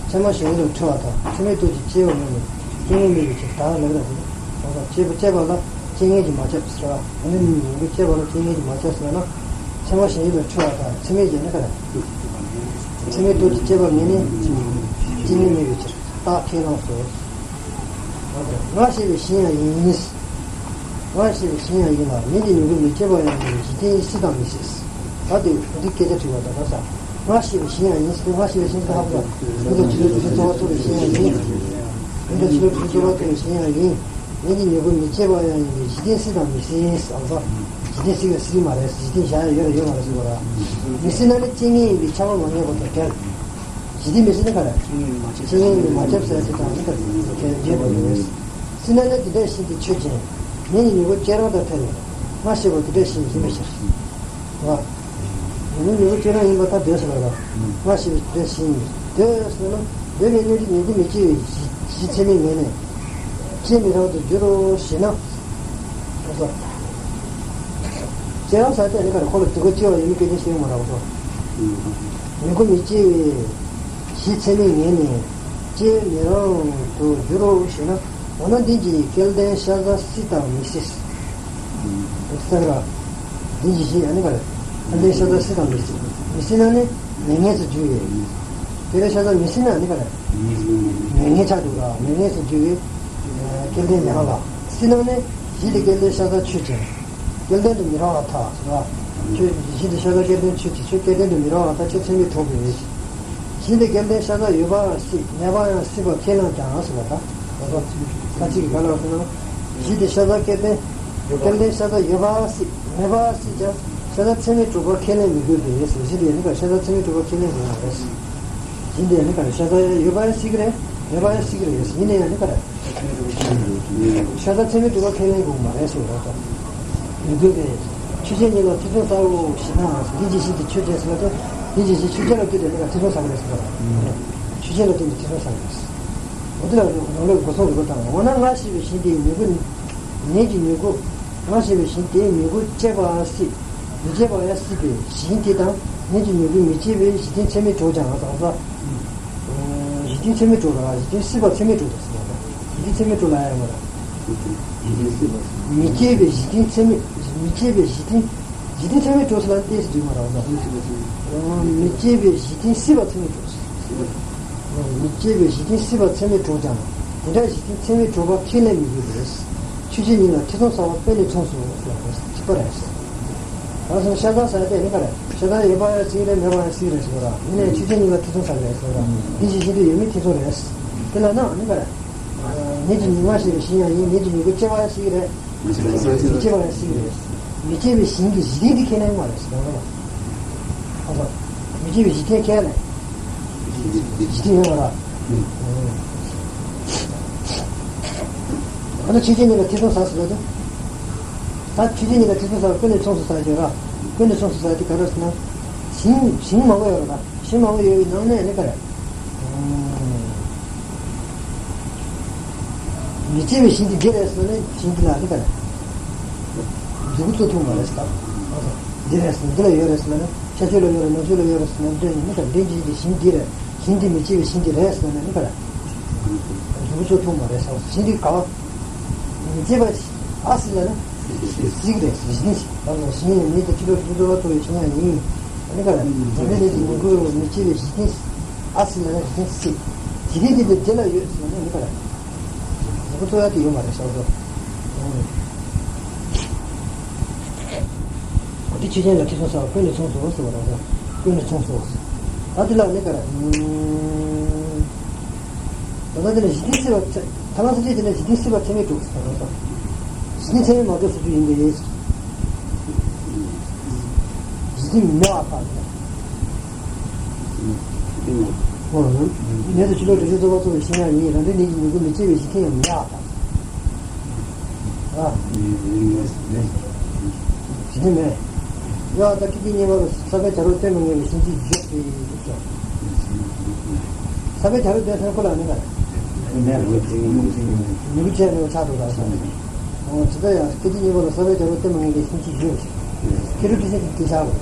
ཚད་མ་གཞན་ཡུལ་ལ་འཁྲུལ་བ་དང་ཚད་མའི་སྟོབས་ཀྱིས་སྐྱེ་བ་མེད་ནས་སྐྱེ་ངེས་མེད་པའི་ཕྱིར་ད་ལབ་ར་དེ། གང་ཟག་སྐྱེ་བ་སྐྱེ་བ་ལ་སྐྱེ་ངེས་ཀྱིས་མ་ཁྱབ་ཟེར་བ། ཨ་ནི་མི་མྱུ་གུ་སྐྱེ་བ་ལ་སྐྱེ་ངེས་ཀྱིས་མ་ཁྱབ་ཟེར་ན། ཚད་མ་གཞན་ཡུལ་ལ་འཁྲུལ་བ་དང་ཚད་མའི་གཞན་ནི་ག་རེ། ཚད་མའི་སྟོབས་ཀྱིས་སྐྱེ་བ་མེད་ནས་སྐྱེ་ངེས་མེད་པའི་ཕྱིར་རྟགས་ཁས་བླངས་སོ། ང་ཞེས་པའི་གཞན་ཡང་ཡིན། ང་ཞེས་པའི་གཞན་ཡང་ཡིན་ལ་ནད་ཀྱི་མྱུ་གུ་མི་སྐྱེ་བ་ཡང་ཡིན་པའི་གཞི་རྟེན་སྲིད་དང་མི་སྲིད། ད་དེ་འདི་སྐད་ཆ་དྲིས་པ་དང་ད་ས། ང་ཞེས་པའི་གཞན་ཡང་ཡིན་ཟེར་ཏེ་ང་ཞེས་པའི་གཞན་ཟེར་ཧ་གོ། འདི་ལ་ཇི་ལྟར་དུ་རྩོལ་བ་ཐུབ་པའི་གཞན་ཡང་ཡིན། འདི་ལ་ཇི་ལྟར་དུ་རྩོལ་བ་ཐུབ་པའི་གཞན་ཡང་ཡིན། ནད་ཀྱི་མྱུ་གུ་མི་སྐྱེ་བ་ཡང་ཡིན་པའི་གཞི་རྟེན་སྲིད་དང་མི་སྲིད་ཟེར་ཨང་ས། གཞི་རྟེན་སྲིད་ཀྱང་སྲིད་མ་རེད། གཞི་རྟེན་བཞག་ཡ་ཡོད་ར་ཡོད་མ་རེད་ཟེར་བ་ར། མི་སྲིད་ན་ནི་སྐྱེ་ངེས་ཡིན་པའི་ཆགས་པ་མ་ངེས་པ་དང་འབྲེལ། གཞི་རྟེན་མི་སྲིད་ན་ག་རེ། སྐྱེ་ངེས་ཡིན་པས་མ་ཁྱབ་ཟེར་ཡ་དེ་དང་ནི་ག་རེ་འབྲེལ་བ་ཡོད། སྲིད་ན་ནི་དེ་འདྲ་ཞིག་དེ་ཆོས་ཅན། ནད་ཀྱི་མྱུ་གུ་སྐྱེ་རང་དང་འཕྲད་ནས། ང་ཞེས་པ་དེ་འདྲ་ཞིག་ཡིན་པའི་ཕྱིར། ང་། ནད་ཀྱི་མྱུ་གུ་སྐྱེ་རང་ཡིན་པ་ད་འདོད་ཟེར་བ་ལ། ང་ཞེས་པ་དེ་འདྲ་ཞིག་ཡིན། འདོད་ཟེར་ན་འདོད་པའི་གནས་ཀྱི་མྱུ་གུ་མི་སྐྱེ་བའི་གཞི་གཞི་ཚད་མས་ངེས་ནས། སྐྱེ་མི་རང་དུ་འགྱུར་རོ་ཞེ་ན། ལགས་སོ། སྐྱེ་རང་ཟེར་དེ་ནི་ག་རེ་ཁོ་ལ་དེ་ཁོ་སྐྱེ་བ་ཡིན་མིན་སྐད་ཆ་བཤད་ཡོང་མ་རག་སོ། མྱུ་གུ་མི་སྐྱེ་བའི་གཞི་ཚད་མས་ངེས་ནས་སྐྱེ་མི་རང་དུ་འགྱུར་རོ་ཞེ་ན། འོ་ན་འདི་ཀྱི་སྐལ་ལྡན་ཤ་ཟ་སྲིད་དང་མི་སྲིད། ཟེར་བ། འདི་ཀྱི་གཞི་ཨ་ནི་ག་རེ། སྐལ་ལྡན་ཤ་ཟ་སྲིད་དང་མི་སྲིད། མི་སྲིད་ན་ནི་མེད་ངེས་སུ་འགྱུར་བས། སྐལ་ལྡན་ཤ་ཟ་མི་སྲིད་ན་ནི་ག་རེ། མེད་ངེས་ཆགས་འགྲོ་ལ་མེད་ངེས་སུ་འགྱུར་བས། སྐལ་ལྡན་མི་རང་ལ། སྲིད་ན་ནི་གཞི་དེ་སྐལ་ལྡན་ཤ་ཟ་ཆོས་ཅན། སྐལ་ལྡན་དུ་མི་རང་བ་ཐལ་ཟེར་བ། ཆོས་གཞི་དེ་ཤ་སྟག་སྐལ་ལྡན་ཆོས་ཀྱི་ཆོས་སྐལ་ལྡན་དུ་མི་རུང་བ་དང་ཆོས་ཚད་མས་གྲུབ་པའི་གཞི་དེ་སྐལ་ལྡན་ཤ་སྟག་ཡོད་པ་སྲིད་མེད་པ་ཡང་སྲིད་པ་ཁས་ལེན་ཀྱང་ཟེར་བ་དང་། ད་ཅིག་གི་ག་ལ་ཟེར་ན། གཞི་དེ་ཤ་སྟག་སྐལ་ལྡན་སྐལ་ལྡན་ཤ་སྟག་ཡོད་པ་སྲིད་མེད་པ་སྲིད་ཀྱང་ཤ་སྟག་ཚད་མས་གྲུབ་པ་ཁས་ལེན་མི་དགོས་པས་ཟེར། གཞི་དེ་ནི་ཀ་ཤ་སྟག་ཚད་མས་གྲུབ་པ་ཁས་ལེན་དགོས་པ་རེད། གཞི་དེ་ནི་ཀ་ཤ་སྟག་ཡོད་པ་ཡང་སྲིད་ཀྱི་རེད། མེད་པ་ཡང་སྲིད་ཀྱི་རེད། ཡིན་ན་ཡང་ནི་ཀ་རེད། ཤ་སྟག་ཚད་མས་གྲུབ་པ་ཁས་ལེན་དགོས་མ་རེད་ཟེར་བ་དང་། མི་དགོས་པས། ཆོས་ཅན་གཉིས་ལ་ཐེ་ཚོམ་ཟ་བོ་ཞེ་ན། འདི་ཅི་ཞིག་དེ་ཆོས་ཅན་ཟེར་ན་དེ། འདི་ཅི་ཞིག་ཆོས་ཅན་ལ་ལྟོས་ཏེ་ནི་ཀ་ཐེ་ཚོམ་ཟ་གི་རེད་ཟེར་བ་དང་། ཆོས་ཅན་ལ་ལྟོས་ཏེ་ཐེ་ཚོམ་ཟ་གི་རེད། འོ་དེ་ལ་ནང་ལོགས་སྒོ་གསུམ་རིག་པ་དང་། འོ་ན་ང་ཞེས་པའི་གཞན་དེའི་མྱུ་གུ་ནད་ཀྱི་མྱུ་གུ། ང་ཞེས་པའི་གཞན་དེའི་མྱུ་གུ་བཅད་པ་སྲིད། མི་བཅད་པ་ཡང་སྲིད་པའི་གཞན་དེ་དང་ནད་ཀྱི་མྱུ་གུ་མི་བཅད་པའི་གཞི་རྟེན་ཚད་མས་གྲུབ་ཀྱང་ཟེར་བ། གཞི་རྟེན་ཚད་མས་གྲུབ་ལ་གཞི་རྟེན་སྲིད་པ་ཚད་མས་གྲུབ་ཟེར་བ། གཞི་རྟེན་ཚད་མས་གྲུབ་ལ་ཡང་མ་རེད། མི་བཅད་པའི་གཞི་རྟེན་ཚད་མས། མི་བཅད་པའི་གཞི་རྟེན་གཞི་རྟེན་ཚད་མས་གྲུབ་ཟེར་ལ་ཏོག་ཙམ་འགྲིག་མ་རེད་བ། མི་བཅད་པའི་གཞི་རྟེན་སྲིད་པ་ཚད་མས་གྲུབ། མི་བཅད་པའི་གཞི་རྟེན་སྲིད་པ་ཚད་མས་གྲུབ་ཀྱང་དེ་འདྲ་གཞི་རྟེན་ཚད་མས་གྲུབ་པ་ཁས་ལེན་མི་དགོས་པས། ཆོས་ཅན་གཉིས་ལ་ཐེ་ཚོམ་ཟ་བ་དཔེ་ནི་མཚུངས་སོ་ཟེར་བ་གཅིག་པ་རེད། ད་སོང་ཤ་སྟག་ཟེར་དེ་ནི་ག་རེད། ཤ་སྟག་ཡོད་པ་ཡང་སྲིད་རེད། མེད་པ་ཡང་སྲིད་རེད་ཟེར་བ་ར། ཡིན་ནའི་ཆོས་ཅན་གཉིས་ལ་ཐེ་ཚོམ་ཟ་གི་རེད་ཟེར་བ་ར། འདི་ཅི་ཞིག་ཏུ་ཡོད་མེད་ཐེ་ཚོམ་རེད། དེ་ལ་ན་ནི་ག་རེད། ནད་ཀྱི་མྱུ་གུ་ཞེས་པའི་གཞན་ཡང་ཡིན། ནད་ཀྱི་མྱུ་གུ་བཅད་པ་ཡང་སྲིད་ཀྱི་རེད། མི་བཅད་པ་ཡང་སྲིད་ཀྱི་རེད། མི་བཅད་པའི་གཞན་གྱི་གཞི་རྟེན་དེ་ཁས་ལེན་མ་རེད་ཟེར་བ་རེད། ཨ་ཙི། མི་བཅད་པའི་གཞི་རྟེན་ཁས་ལེན། གཞི་རྟེན་ཡོད་མ་རེད། ཨ་ནི་ཆོས་ཅན་གཉིས་ལ་ཐེ་ཚོམ་ཟ་ཟེར་བ་དེ། ད་ཆོས་ཅན་གཉིས་ལ་ཐེ་ཚོམ་ཟ་བ་ཀུན་ནས་མཚུངས་སུ་ཟ་ཞེས་ར། ཀུན་ནས་མཚུངས་སུ་ཟ་དེ་ག་རེ་ཟེར་ན། ཞིང་ཞིང་མང་པོ་ཡོད་རེད་ད། ཞིང་མང་པོ་ཡོད་པའི་ནང་ནས་ནི་ག་རེ། མི་བཅད་པའི་ཞིང་དེ་འདི་རེད་ཟེར་ནས་ཞིང་དེ་ལ་ནི་ག་རེ། མཛུབ་གུ་བཙུགས་ཐུབ་མ་རེད་ཟེར། འདི་རེད་ཟེར་ན་འདི་ལ་ཡོད་རེད་ཟེར་ན་ནི་ཤར་ཕྱོགས་ལ་ཡོད་རེད། ནུབ་ཕྱོགས་ལ་ཡོད་རེད་ཟེར་ན་འདི་ནི་ག་རེ། འདི་འདི་འདི་ཞིང་འདི་རེད། ཞིང་འདི་མི་བཅད་པའི་ཞིང་འདི་རེད་ཟེར་ན་ནི་ག་རེ། མཛུབ་གུ་བཙུགས་ཐུབ་མ་རེད་ཟེར། ཞིང་འདི་ག་བ། མི་བཅད་པ་ཨ་སྲིད་ལ་ནི། སྲིད་རེད་ཟེར། གཞི་རྟེན་ཞིག་ད་ལོ་ཞིང་ཡང་མེད་དེ་ཕྱི་ལོགས་ཕྱི་ལོགས་ལ་ཐུག་པའི་ཞིང་ཡང་ཡིན། ཨ་ནི་ག་རེ། འཛམ་བུའི་གནས་ཀྱི་མྱུ་གུ་མི་བཅད་པའི་གཞི་རྟེན། ཨ་སྲིད་ལ་ནི་གཞི་རྟེན་སྲིད། གཞི་རྟེན་དེ་དེ་དེ་ལ་ཡོད་ཟེར་ན་ནི་ག་རེ། མྱུ་གུ་ཐུག་ཡ་དེ་ཡོད་མ་རེད་ཟེར་བ། འོ་དེ་ཆོས་ཅན་ལ་ཐེ་ཚོམ་ཟ་བ་ཀུན་ནས་མཚུངས་སོ་ཟེར་བ་རེད། ཀུན་ནས་མཚུངས་སོ། ད་དེ་ལ་ནི་ག་རེ། ད་ལྟ་དེ་ལ་གཞི་རྟེན་སྲིད་པ་ཚད། ཐ་ན་ས་བཅད་དེ་ལ་གཞི་རྟེན་སྲིད་པ་ཚད་མས་གྲུབ་ཟེར་བ་དང་། གཞི་རྟེན་ཚད་མས་མ་གྲུབ་ཟེར་རྒྱུ་ཡིན་པས། གཞི་རྟེན་མེད་པར་ཐལ། འོ་ན། ནད་དང་ཕྱི་ལོགས་དྲི་ཤོར་རྩོལ་བ་ཚོགས་པའི་ཞིང་ཡང་ཡིན། རང་འབྲས་གནས་ཀྱི་མྱུ་གུ་མི་བཅད་པའི་གཞི་རྟེན་ཡང་མེད་པར་ཐལ། ཨ། གཞི་རྟེན་མེད། ཡང་ད་སྐད་ཅིག་གཉིས་པ་ལ་ས་པའི་བྱ་རོག་སྟོན་པ་ངེས་པའི་ཞིང་གཅིག་བརྗོད་པའི་ལུགས་སོ། ས་པའི་བྱ་རོག་སྟོན་ཟེར་ཁོ་ལ་ནི་ག་རེ། མྱུ་གུ་བཅད་ནས་ཆགས་འགྲོ་དང་ཟེར། འོ་ཇི་ལྟར་ཡང་སྐད་ཅིག་གཉིས་པ་ལ་ས་པའི་བྱ་རོག་སྟོན་པ་ངེས་པའི་ཞིང་གཅིག་བརྗོད། ཁྱེད་རང་དེ་ཚོ་དེ་ཆགས་པ་རེད།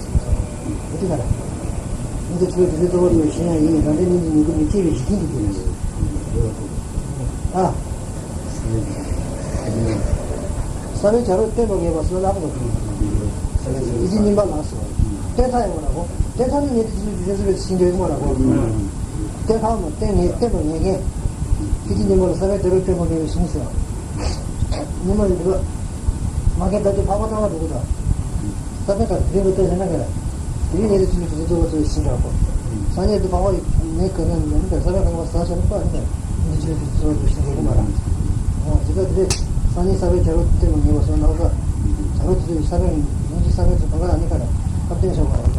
འོ་དེ་ག་རེ། འདི་ཚོའི་དེ་ཚོའི་རྩོལ་བ་ཚོའི་ཞིང་ཡང་ཡིན། རང་འབྲས་གནས་ཀྱི་མྱུ་གུ་མི་བཅད་པའི་གཞི་རྟེན་དུ་གྱུར་ནས། ཨ། ས་པའི་བྱ་རོག་སྟོན་པ་ངེས་པ་སོགས་ལ་ཧ་གོ་དགོས། སྐད་ཅིག་གཉིས་པ་ལ་སོགས། སྟོན་ཐག་ཡོང་བ་ལ་གོ། སྟོན་ཐག་ནི་ངེས་དེ་ཅི་ལུགས་ཀྱི་ཞིང་དུ་ཡོད་མ་ལ་གོ། སྟོན་ཐག་མ་སྟོན་ངེས་སྟོན་པ་ངེས་མཁན། སྐད་ཅིག་གཉིས་པ་ལ་ས་པའི་བྱ་རོག་སྟོན་པ་ངེས་པའི་ཞིང་ཟེར། ཉི་མ་ཡིན་འདུག་མ་གན་ད་དུ་འཕགས་པ་གཙང་མ་འགྲོ་གི་འདུག་ས་པའི་བྱ་རོག་དེ་རིང་གི་སྟོན་ཟེར་ན་ག་རེ། དེ་རིང་ངེས་དེ་ཅི་ལུགས་ཀྱི་རྩོལ་བ་ཚོའི་ཞིང་འདྲ་གོ། སང་ཉིན་དུ་འཕགས་པ་ངེས་ག་རེ་ནི་ས་པའི་བྱ་རོག་ཟ་བྱ་རོག་པ་ནི་ག་རེ། འདི་ཅི་ལུགས་ཀྱི་རྩོལ་བ་ཚོའི་ཞིང་འགྲོ་གི་མ་རེད། འོ་ཇི་ལྟར་དེ་རེད། སང་ཉིན་ས་པའི་བྱ་རོག་སྟོན་པ་ངེས་པ་སོགས་ལ་ས། བྱ་རོག་དེ་ཚོའི་ས་པའི་ངེས་ཀྱི་ས་པའི་ཚོ་གང་ག་ནི་ག་རེ། ཁ་བསྟན་ཆོག་པ་རེད།